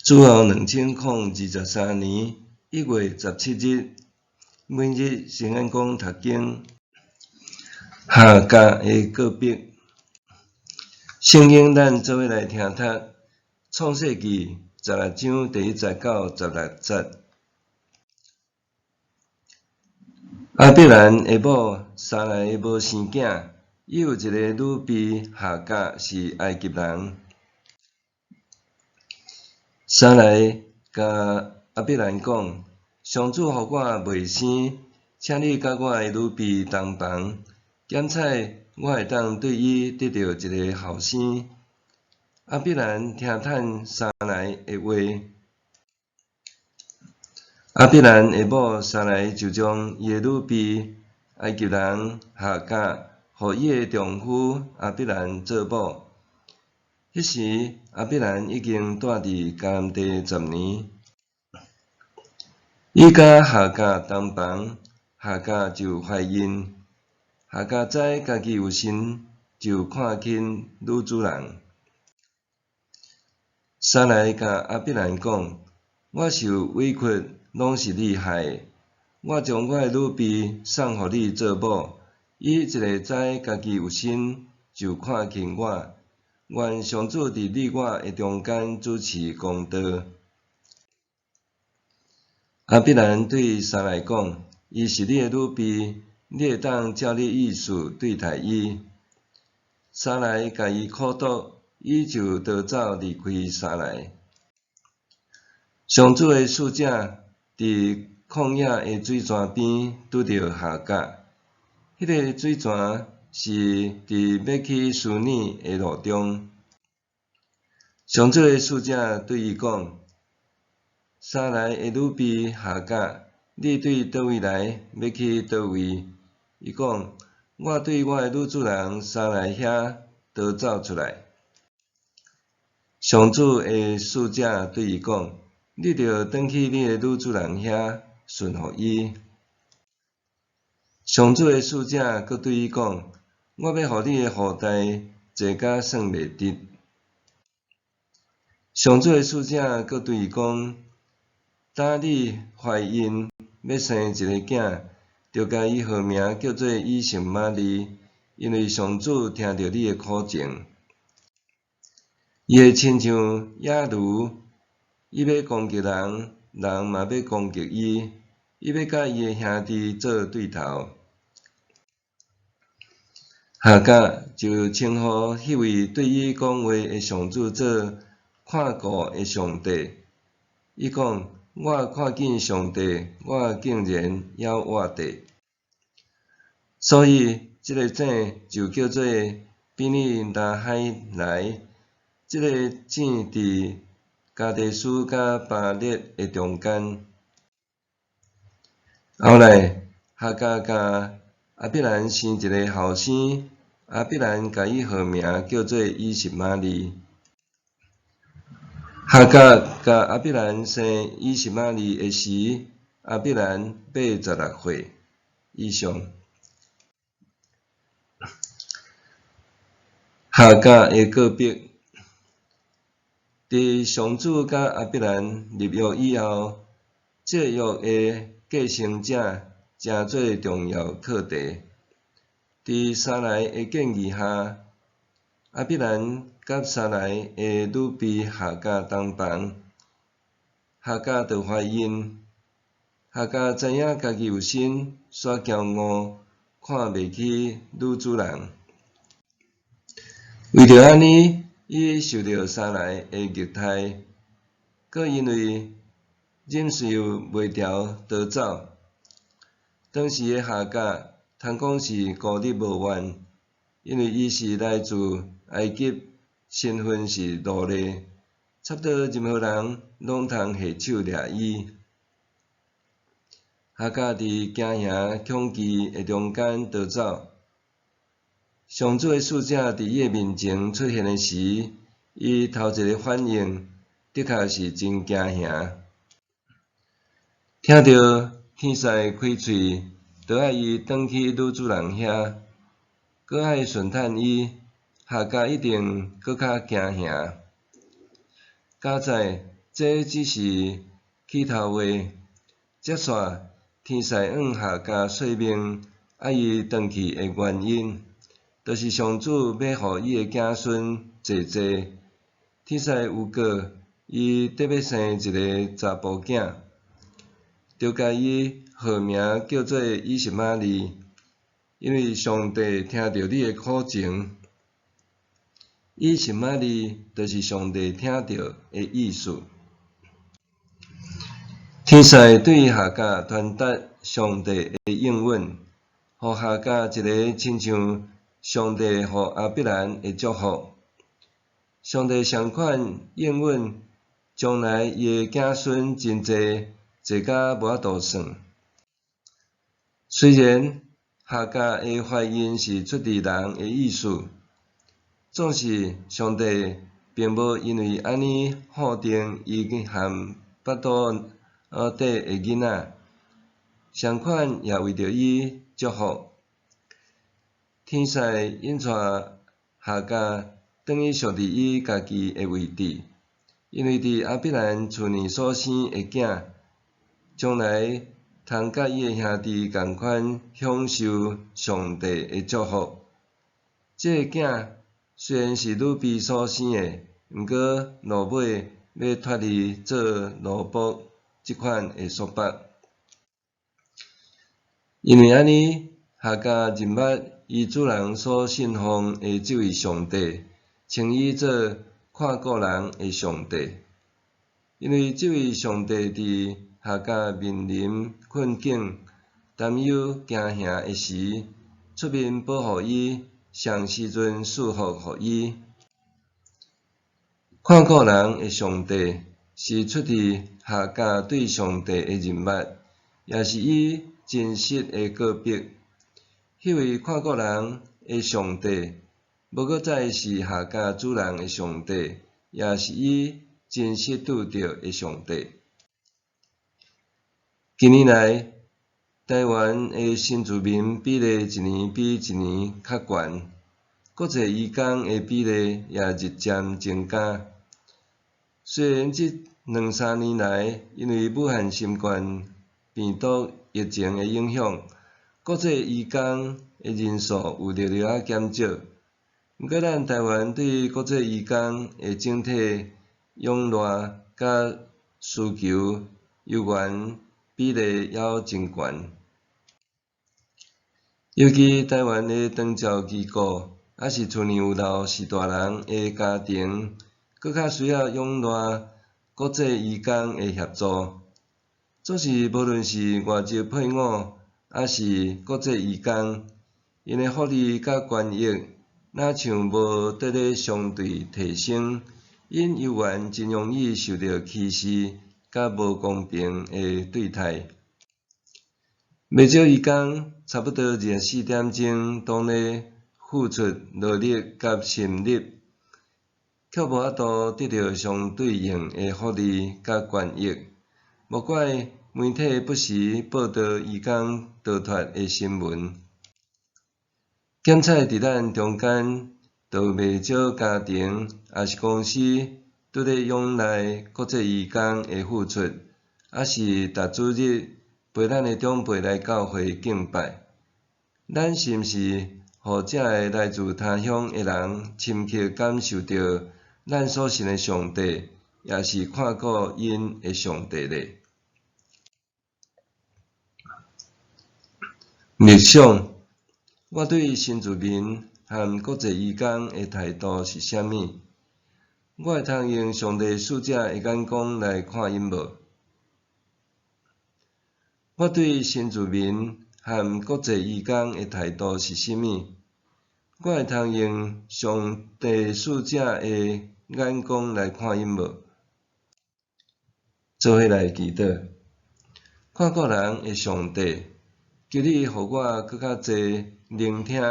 主後2023年1月17日，每日聖安講讀經，夏甲的告白。聖經咱做伙來聽讀《創世記》16章第1節到16節。亞伯蘭的某撒萊無生囝，伊有一个女婢夏甲是埃及人。撒萊共亞伯蘭講：上主予我袂生，請你佮我的女婢同房，檢採我會當對伊得著一个後生。亞伯蘭聽趁撒萊的話，亞伯蘭的某撒萊就將伊的女婢埃及人夏甲，予伊的丈夫亞伯蘭做某。彼時，亞伯蘭已經蹛佇迦南地10年。伊佮夏甲同房，夏甲就懷孕。夏甲知家己有身，就看輕女主人。撒萊共亞伯蘭講：我受委屈，攏是你害的。我將我的女婢送予你做某，伊一下知家己有身，就看輕我。願上主佇你我的中間主持公道。亞伯蘭對撒萊講：伊是你的女婢，你會當照你意思對待伊。撒萊共伊苦毒，伊就逃走離開撒萊。上主的使者佇曠野的水泉邊拄著夏甲，彼个水泉是佇欲去書珥的路中。上主的使者對伊講：撒萊的女婢夏甲，你對佗位來，欲去佗位？伊講：我對我的女主人撒萊遐逃走出來。上主的使者對伊講：你著轉去你的女主人遐，順服伊。上主的使者閣對伊講：我欲予你的後代濟甲算袂得。上主的使者閣對伊講：當你懷孕欲生一個囝，著共伊號名叫做以實瑪利，因為上主聽著你的苦情。伊會親像野驢，伊欲攻擊人，人嘛欲攻擊伊，伊欲佮伊的兄弟做對頭。夏甲就稱呼彼位對伊講話的上主做看顧的上帝。伊講：我看見上帝，我竟然猶活著。所以，這个井就叫做比珥拉海萊。這个井佇加低斯佮巴列的中間。後來，夏甲共亞伯蘭生一个後生，亞伯蘭共伊號名叫做以實瑪利。夏甲共亞伯蘭生以實瑪利的時，亞伯蘭86歲以上。夏甲的告白，佇上主佮亞伯蘭立約以後，這約的繼承者成做重要課題。佇撒萊的建議下，亞伯蘭佮撒萊的女婢夏甲同房，夏甲就懷孕。夏甲知影家己有身，煞驕傲，看袂起女主人。為著按呢，伊受著撒萊的虐待，閣因為忍受袂牢逃走。當時的夏甲通講是孤立無援，因為伊是來自埃及，身份是奴隸，差不多任何人攏通下手掠伊。夏甲佇驚嚇恐懼的中間逃走。上主的使者佇伊的面前出現的時，伊頭一个反應的確是真驚嚇。聽著天使開喙，著愛伊轉去女主人遐，閣愛順趁伊，夏甲一定閣較驚嚇。佳哉，這只是起頭話。接煞天使向夏甲說明愛伊轉去的原因，就是上主欲予伊的子孫濟濟。天使預告伊得欲生一个查埔囝，就共伊號名叫做以實瑪利，因為上帝聽著你的苦情。以實瑪利就是上帝聽著的意思。天使對夏甲傳達上帝的應允，予夏甲一個親像上帝予亞伯蘭的祝福。上帝仝款應允，將來伊的子孫真濟，濟甲無法度算。雖然夏甲的懷孕是出佇人的意思，總是上帝並無因為按呢否定伊含腹肚底的囡仔，相款也為著伊祝福。天使引帶夏甲轉去屬佇伊家己的位置，因為佇亞伯蘭厝內所生的囝，將來通佮伊的兄弟仝款享受上帝的祝福。這个囝雖然是女婢所生的，毋過落尾欲脫離做奴僕這款的束縛。因為按呢，夏甲認捌伊主人所信奉的這位上帝，稱伊做看顧人的上帝。因為這位上帝佇夏甲面臨困境、擔憂、驚嚇的時，出面保護伊，上時陣賜福予伊。看顧人的上帝是出佇夏甲對上帝的認捌，也是伊真實的告白。彼位看顧人的上帝，無閣再是夏甲主人的上帝，也是伊真實拄著的上帝。近年來，台灣的新住民比例一年比一年較懸，國際移工的比例也日漸增加。雖然這兩三年來，因為武漢新冠病毒疫情的影響，國際移工的人數有略略仔減少，毋過咱台灣對國際移工的整體仰賴佮需求猶原比例猶真懸。尤其台灣的長照機構，抑是厝內有老序大人的家庭，閣較需要仰賴國際移工的協助。總是無論是外籍配偶，抑是國際移工，𪜶的福利佮權益，若像無得咧相對提升，𪜶猶原真容易受著歧視佮無公平的對待。袂少移工差不多24點鐘攏咧付出勞力佮心力，卻無法度得著相對應的福利佮權益。莫怪媒體不時報導移工逃脫的新聞。檢採佇咱中間，就有袂少家庭抑是公司拄咧仰賴國際移工的付出，抑是逐主日陪咱的長輩來教會敬拜。咱是毋是予遮个來自他鄉的人深刻感受著咱所信的上帝，也是看顧𪜶的上帝咧？默想，我對新住民和國際移工的態度是啥物？我會通用上帝使者的眼光來看𪜶無？我對新住民和國際移工的態度是啥物？我會通用上帝使者的眼光來看𪜶無？做伙來祈禱，看顧人的上帝，求你予我閣較濟聆聽、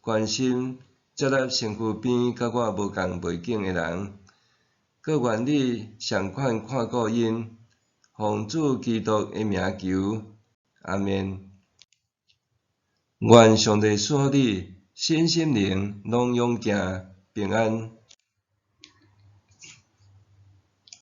關心、接納身軀邊佮我無仝背景的人，閣願你仝款看顧𪜶，奉主基督的名求，阿們。願上帝賜福你，身心靈攏勇健平安。